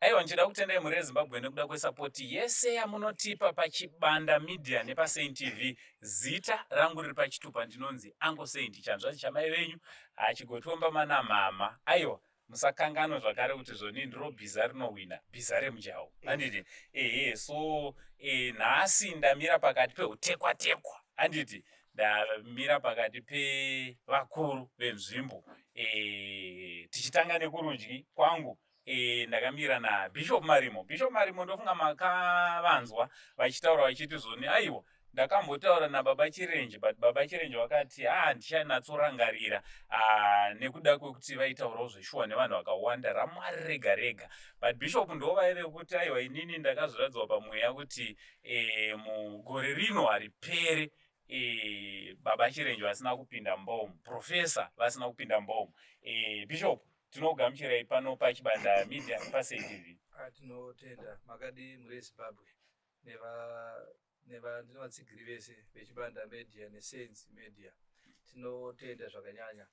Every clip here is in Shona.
Aiwa, ndichida kutendai mhuri yeZimbabwe nekuda kwesapoti yese yamunotipa paChibanda Media nepaSaint TV. Zita rangu riri pachitupa ndinonzi Uncle Saint, chanzvadzi chamai venyu, hachigotomba mana mama. Aiwa, musakanganwe zvakare kuti zvoni ndiro bhiza rinohwina, bhiza remujaho. Handiti? Ehe, so nhasi ndamira pakati peutekwa-tekwa. Handiti? Ndamira pakati pevakuru venzvimbo. Tichitanga nekurudyi kwangu, ndakamira naBishop Marimo. Bishop Marimo, ndofunga makavanzwa vachitaura vachiti zvoni aiwa, ndakambotaura nababa Chirenje, but baba Chirenje vakati ah, ndichanatsorangarira, nekuda kwekuti vaitaurawo zveshuwa nevanhu vakawanda raMwari rega rega. But Bishop ndo vaive kuti aiwa, inini ndakazviradzwa pamweya kuti mugore rino haripere baba Chirenje vasina kupinda mbomu, professor vasina kupinda mbomu. Bishop, tinogamuchirai pano paChibanda Media paSaint. Tinotenda. Makadi muri Zimbabwe nevatsigiri vese veChibanda Media neSaints Media? Tinotenda zvakanyanya.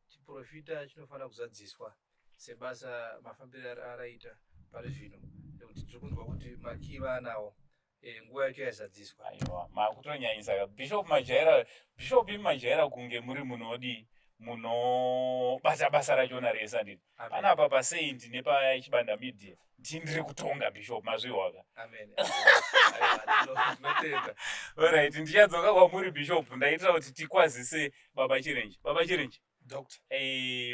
Chiprofita chinofanira kuzadziswa sebasa mafambiro araita pari zvino, nekuti tiri kunzwa kuti makiva anawo, nguva yacho yazadziswa. Aiwa, makutonyanyisa, Bishop. Majaira, Bishop, imi majaira kunge muri munodii, munobata basa rachona rese, handiti? Panapa paSaint nepaChibanda Media ndindiri kutonga, Bishop, mazvihwaka. Amen. Tinotenda. Alright, ndichadzoka kwamuri, Bishop. Ndaitira kuti tikwazise baba Chirenje. Baba Chirenje. Doctor.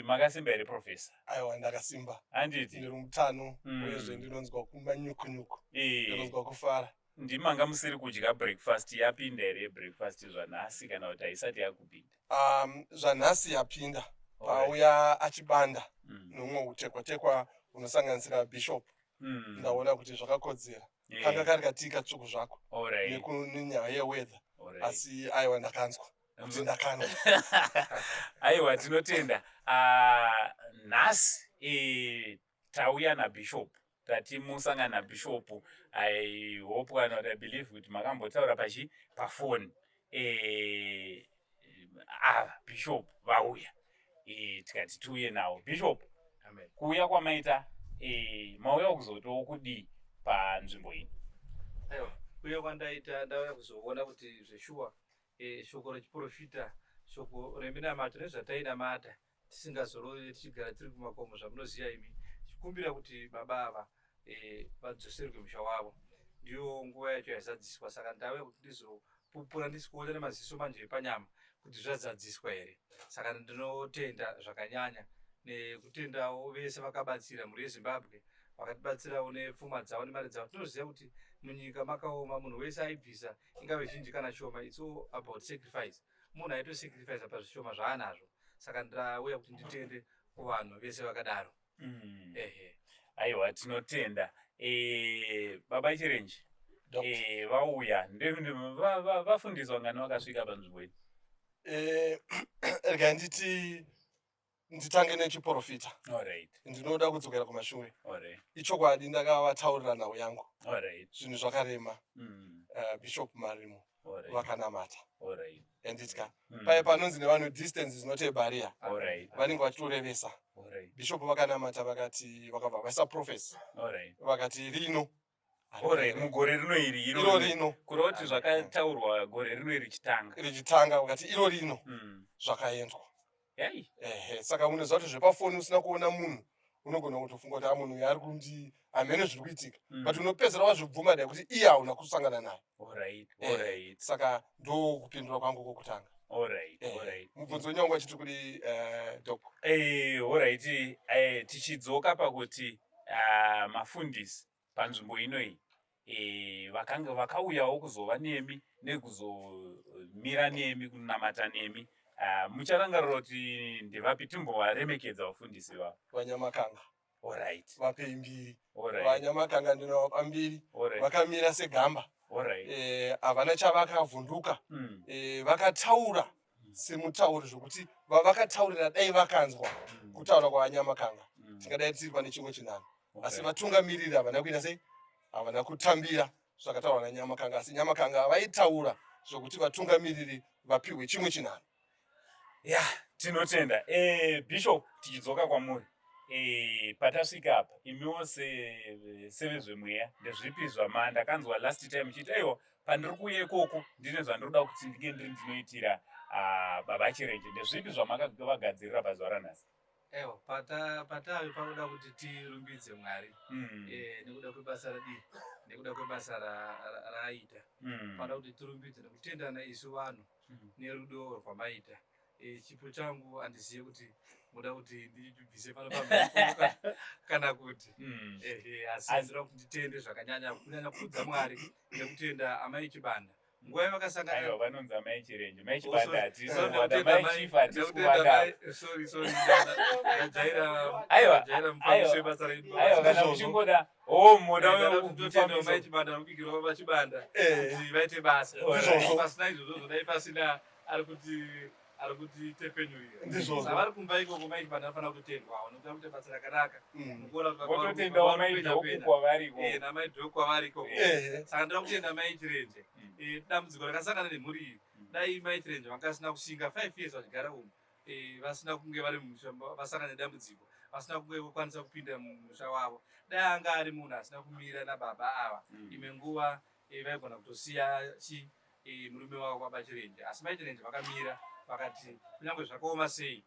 Makasimba here, professor? Aiwa, ndakasimba. Handiti? Ndiri mutano. Uyezve ndinonzwa kumanyukunyuku, ndinonzwa kufara. Ndimanga musiri kudya breakfast? Yapinda here breakfast zvanhasi, kana kuti haisati yakupinda? Zvanhasi yapinda. Pauya achibanda nomumwe utekwa-tekwa hunosanganisira Bishop, ndaona kuti zvakakodzera. Kanga kari katii katsvuku zvako nenyaya yeweather, asi aiwa, ndakanzwa kuti ndakanwa. Aiwa, tinotenda. Ah, nhasi tauya naBishop, tati musangana naBishop. I hope, kana kuti I believe kuti makambotaura pachi pafoni. Ava Bishop vauya, tikati tiuye nawo. Bishop, Amen. kuuya kwamaita, mauya kuzotiwo kudii panzvimbo iyi? Aiwa, kuuya kwandaita, ndauya kuzoona kuti zveshuwa shoko rechiprofita, shoko reminamato nezvatainamata tisingazorori, tichigara tiri kumakomo, zvamunoziva imi, tichikumbira kuti baba ava vadzoserwe musha wavo, ndiyo nguva yacho yazadziswa. Saka ndauya kuti ndizopupura, ndisi kuona nemaziso manje epanyama kuti zvazadziswa here. Saka ndinotenda zvakanyanya, nekutendawo vese vakabatsira mhuri yeZimbabwe, vakatibatsirawo nepfuma dzavo nemari dzavo. Tinoziva kuti munyika makaoma, munhu wese aibvisa, ingave zhinji kana shoma. It's all about sacrifice. Munhu aitosacrifice pazvishoma zvaanazvo. Saka ndauya kuti nditende kuvanhu vese vakadaro. Ehe. Aiwa, tinotenda. Baba Chirenje, vauya vafundiswa ngani vakasvika panzvimbo iyi? Regai nditi nditange nechiprofita. Ndinoda kudzokera kumashure. Ichokwadi, ndakavataurira nhau yangu. Zvinhu zvakarema. Bishop Marimo vakanamata, handitya? Paya panonzi nevanhu, "Distance is not a barrier," vanenge vachitorevesa. Bishop vakanamata, vakati, vakabva vaisa prophecy, vakati rino Alright, mugore rino iri? Iro rino. Kureva kuti zvakataurwa gore rino richitanga. Richitanga, vakati iro rino zvakaendwa. Ehe, saka unoziva kuti zvepafoni usina kuona munhu, unogona kutofunga kuti a, munhu uyu ari kundi hamene zviri kuitika, but unopedzera wazvibvuma dai kuti iye hauna kusangana naye. Saka ndokupindura kwangu kwokutanga. Mubvunzo wenyu wangu achiti kuri, Doc? Alright, tichidzoka pakuti mafundisi panzvimbo inoyi vakanga vakauyawo kuzova nemi nekuzomira nemi, kunamata nemi, mucharangarira kuti ndevapi? Timbovaremekedza vafundisi vavo. Vanyamakanga. Vapei mbiri. Vanyamakanga ndinovapa mbiri. Vakamira segamba. Havana chavakavhunduka. Vakataura semutauri, zvokuti vavakataurira dai vakanzwa kutaura kwavanyamakanga, tingadai tiri pane chimwe chinhanho. Asi vatungamiriri havana kuita sei, havana kutambira zvakataurwa nanyamakanga, asi Nyamakanga vaitaura zvokuti vatungamiriri vapiwe chimwe chinhanho. Ya, tinotenda. Bishop, tichidzoka kwamuri. E, patasvika apa imiwo sevezvemweya ndezvipi zvama ndakanzwa last time muchiti aiwa pandiri kuuya ikoko ndine zvandinoda kuti ndinge ndiri ndinoitira ah, baba Chirenje. Ndezvipi zvamakavagadzirira pazuva ranhasi? Ewa, patave panoda kuti tirumbidze Mwari nekuda kwebasa radii, nekuda kwebasa raaita. Panoda kuti tirumbidze nekutendana isu vanhu nerudo rwamaita. Chipo changu handizive kuti muda kuti ndibvise pano pamhepo kana kuti asi ndinoda kuti nditende zvakanyanya, kunyanya kukudza Mwari nekutenda amai Chibanda nguva yavakasangana. Aiwa, vanonzi amai Chirenje, mai Chibanda hatisi kuvada, mai Chief hatisi kuvada. Sorry, sorry, ndajaira. Aiwa, ndajaira mufambiso webasa redu. Aiwa, kana muchingoda o moda. Kutotenda mai Chibanda nokubikirawo vaChibanda kuti vaite basa. Pasina izvozvo dai pasina ari kuti tepenyurira. Ndizvozvo. Savari kumba ikoko, mai Chibanda anofanira kutendwawo nekuti ari kuita basa rakanaka. Mukuona kuti baba vari vototendawo vari mai kupenya Dhoku penya. kwavari ikoko. Namai Dhoku kwavari ikoko. Saka ndoda kutenda mai Chirenje. Dambudziko rakasangana nemhuri iyi, dai mai Chirenje vanga vasina kushinga 5 years vachigara umu, vasina kunge vari mumusha, vasangana nedambudziko, vasina kunge vokwanisa kupinda mumusha wavo, dai anga ari munhu asina kumira nababa ava, imwe nguva vaigona kutosiya chi murume wavo baba Chirenje. Asi mai Chirenje vakamira vakati kunyange zvakaoma sei,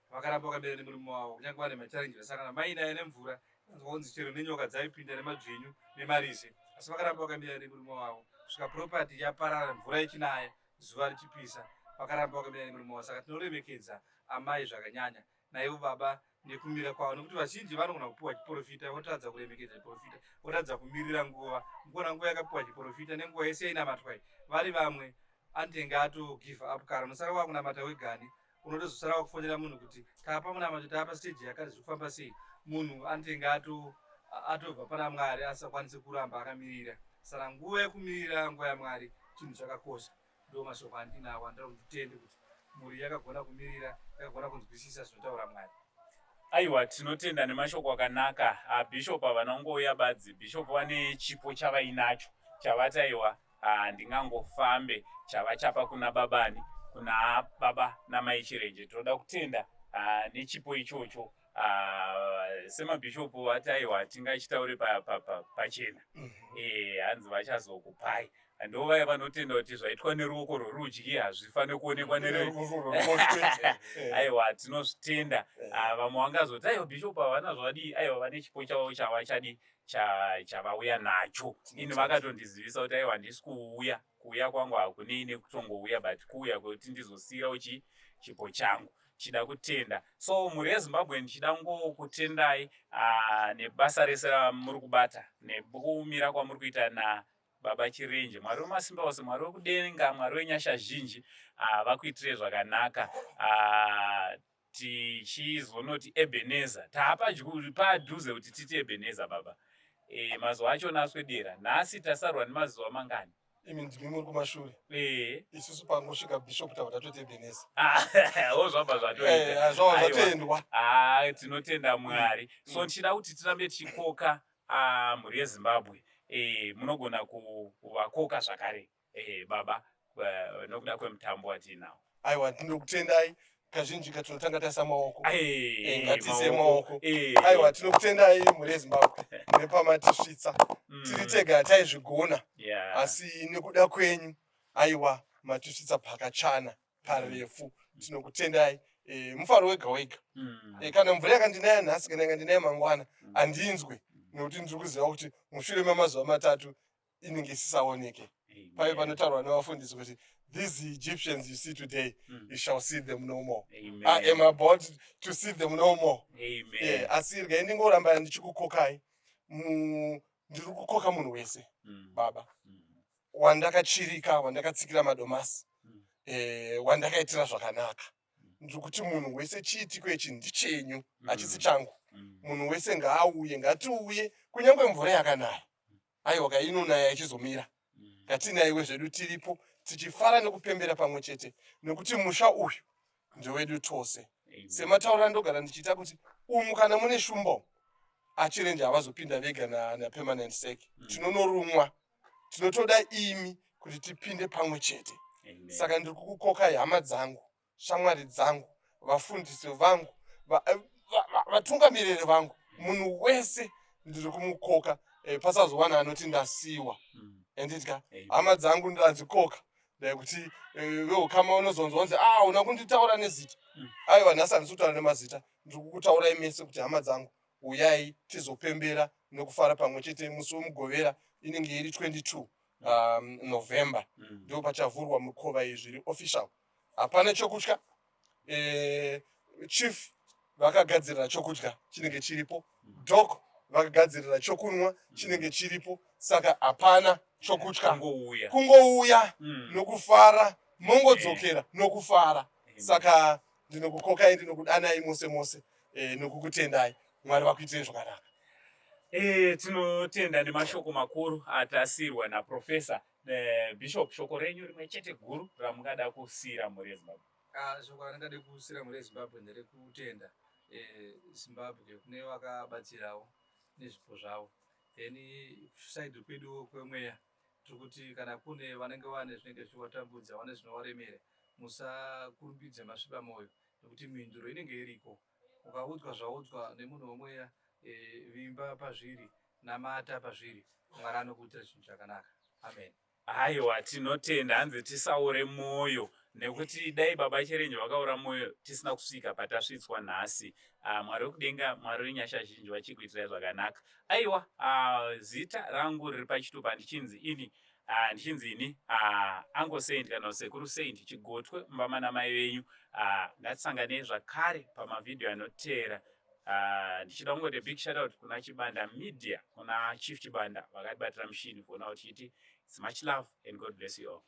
vakaramba vakamira nemurume wavo kunyange vane machallenges vasangana mainaya nemvura, anzwa kunzi chero nenyoka dzaipinda nemadzvinyu nemarize, asi vakaramba vakamira nemurume wavo kusvika property yaparara, mvura ichinaya, zuva richipisa, vakaramba vakamira nemurume wavo. Saka tinoremekedza amai zvakanyanya naivo baba nekumira kwavo, nekuti vazhinji vanogona kupiwa chiprofita votadza kuremekedza chiprofita, votadza kumirira nguva. Mukuona nguva yakapiwa chiprofita nenguva yese yainamatwa iyi, vari vamwe anotenge ato give up kare. Unosara wakunamata wegani, unotozosara wakufonera munhu kuti tapa munamato, tapa stage yakati, zviri kufamba sei? Munhu anotenge atobva pana Mwari, asisakwanisi kuramba akamirira. Saka nguva yekumirira nguva yaMwari chinhu chakakosha. Ndo mashoko andinawo andinoda kuti nditende kuti mhuri yakagona kumirira, yakagona kunzwisisa zvinotaura Mwari. Aiwa, tinotenda nemashoko akanaka. Bishop havana kungouya badzi, bishop vane chipo chavainacho chavati aiwa handingangofambe chavachapa kuna babani, kuna baba namai Chirenje. Tinoda kutenda nechipo ichocho. Semabhishopu vati aiwa tingachitaure pachena. Hanzi vachazokupai. Ndo vaya vanotenda kuti zvaitwa neruoko rworudyi hazvifaniri kuonekwa nere Ruboshwe. Aiwa, tinozvitenda. Vamwe vangazoti aiwa bishop havana zvavadii. Aiwa, vane chipo chavo chavachadi chavauya nacho. Ini vakatondizivisa kuti aiwa handisi kuuya, kuuya kwangu hakunei nekutongouya, but kuuya kwekuti ndizosiyirawo chipo changu. Chida kutenda so mhuri yeZimbabwe, ndichida ngokutendai nebasa rese ramuri kubata nekumira kwamuri kuita na baba Chirenje. Mwari wemasimba ose, Mwari wekudenga, Mwari wenyasha zhinji vakuitirei zvakanaka. Tichizonoti Ebeneza, taapadhuze kuti titi Ebeneza baba. Mazuva achona aswedera. Nhasi tasarwa nemazuva mangani? Imi ndimi muri kumashure. Isusu pangosvika bishop tava tatoti Ebeneza. O zvabva zvatoita. Zvava Aiwa. zvatendwa. Ah, tinotenda Mwari. So ndichida kuti tirambe tichikoka mhuri yeZimbabwe. Munogona kuvakoka zvakare baba nokuda kwemutambo watiinawo. Aiwa, tinokutendai. Kazhinji katinotanga taisa maoko. Ngatiise maoko. Maoko. Aiwa, tinokutendai mhuri yeZimbabwe nepamatisvitsa. Tiri tega hataizvigona, asi nekuda kwenyu aiwa matisvitsa pakachana parefu. Tinokutendai. Mufaro wega wega. Kana mvura yakandinaya nhasi kana ikandinaya mangwana, handinzwe, nekuti ndiri kuziva kuti mushure memazuva 3 inenge isisaoneke. Paive panotaurwa nevafundisi kuti these Egyptians you see today, you shall see them no more. Amen. I am about to see them no more. Amen. Yeah, asi regai ndingoramba ndichikukokai. Ndiri kukoka munhu wese, baba, wandakachirika, wandakatsikira madomasi, wandakaitira zvakanaka. Ndiri kuti munhu wese, chiitiko ichi ndichenyu, hachisi changu. Munhu wese ngaauye, ngatiuye kunyange mvura yakanaya. Aiwa, kainonaya ichizomira, ngatinaiwe zvedu tiripo tichifara nekupembera pamwe chete, nekuti musha uyu ndewedu tose. Amen. Sematauro andogara ndichiita kuti umu kana mune shumba umu, aChirenje havazopinda vega napermanent sec. Tinonorumwa, tinotoda imi kuti tipinde pamwe chete. Amen. Saka ndiri kukukokai, hama dzangu, shamwari dzangu, vafundisi vangu, Vatungamiriri vangu, munhu wese ndiri kumukoka, pasazowana anoti ndasiwa. Anditya hama dzangu ndadzikoka ndekuti veukama unozonzwa kunzi, "Ah, una kunditaura nezita." Aiwa, nhasi handisi kutaura nemazita, ndiri kukutaurai mese kuti hama dzangu, uyai tizopembera nekufara pamwe chete musi weMugovera, inenge iri 22 November. Ndo pachavhurwa mukova iyi zviri official. Hapana chokutya. Chief vakagadzirira chokudya, chinenge chiripo. Doc vakagadzirira chokunwa, chinenge chiripo. Saka hapana chokutya. Kungouya. Kungouya nokufara, mongodzokera nokufara. Saka ndinokukokai, ndinokudanai mose mose, nokukutendai. Mwari vakuitirei zvakanaka. Tinotenda nemashoko makuru atasirwa naprofesa. Bishop, shoko renyu rimwe chete guru ramungada kusiyira mhuri yeZimbabwe? Ah, shoko randingade kusiyira mhuri yeZimbabwe nderekutenda Zimbabwe kune vakabatsirawo nezvipo zvavo. Then side kwedu kwemweya tiri kuti kana kune vanenge vane zvinenge zvichivatambudza, vane zvinovaremera, musakurumbidze masviba mwoyo, nekuti mhinduro inenge iriko. Ukaudzwa zvaudzwa nemunhu wemweya, vimba pazviri, namata pazviri, Mwari anokuitira chinhu chakanaka. Amen. Aiwa, tinotenda. Hanzi tisaure mwoyo, nekuti dai Baba Chirenje vakaura mwoyo, tisina kusvika patasvitswa nhasi. Mwari wekudenga, Mwari wenyasha zhinji, vachikuitirai zvakanaka. Aiwa, zita rangu riri pachitupa ndichinzi ini, Uncle Saint kana Sekuru Saint Chigotwe mumba namai venyu. Ngatisanganei zvakare pamavhidhiyo anoteera. Ndichida kungoti big shout out kuna Chibanda Media, kuna Chief Chibanda vakatibatira mushini. For now tichiti it's much love and God bless you all.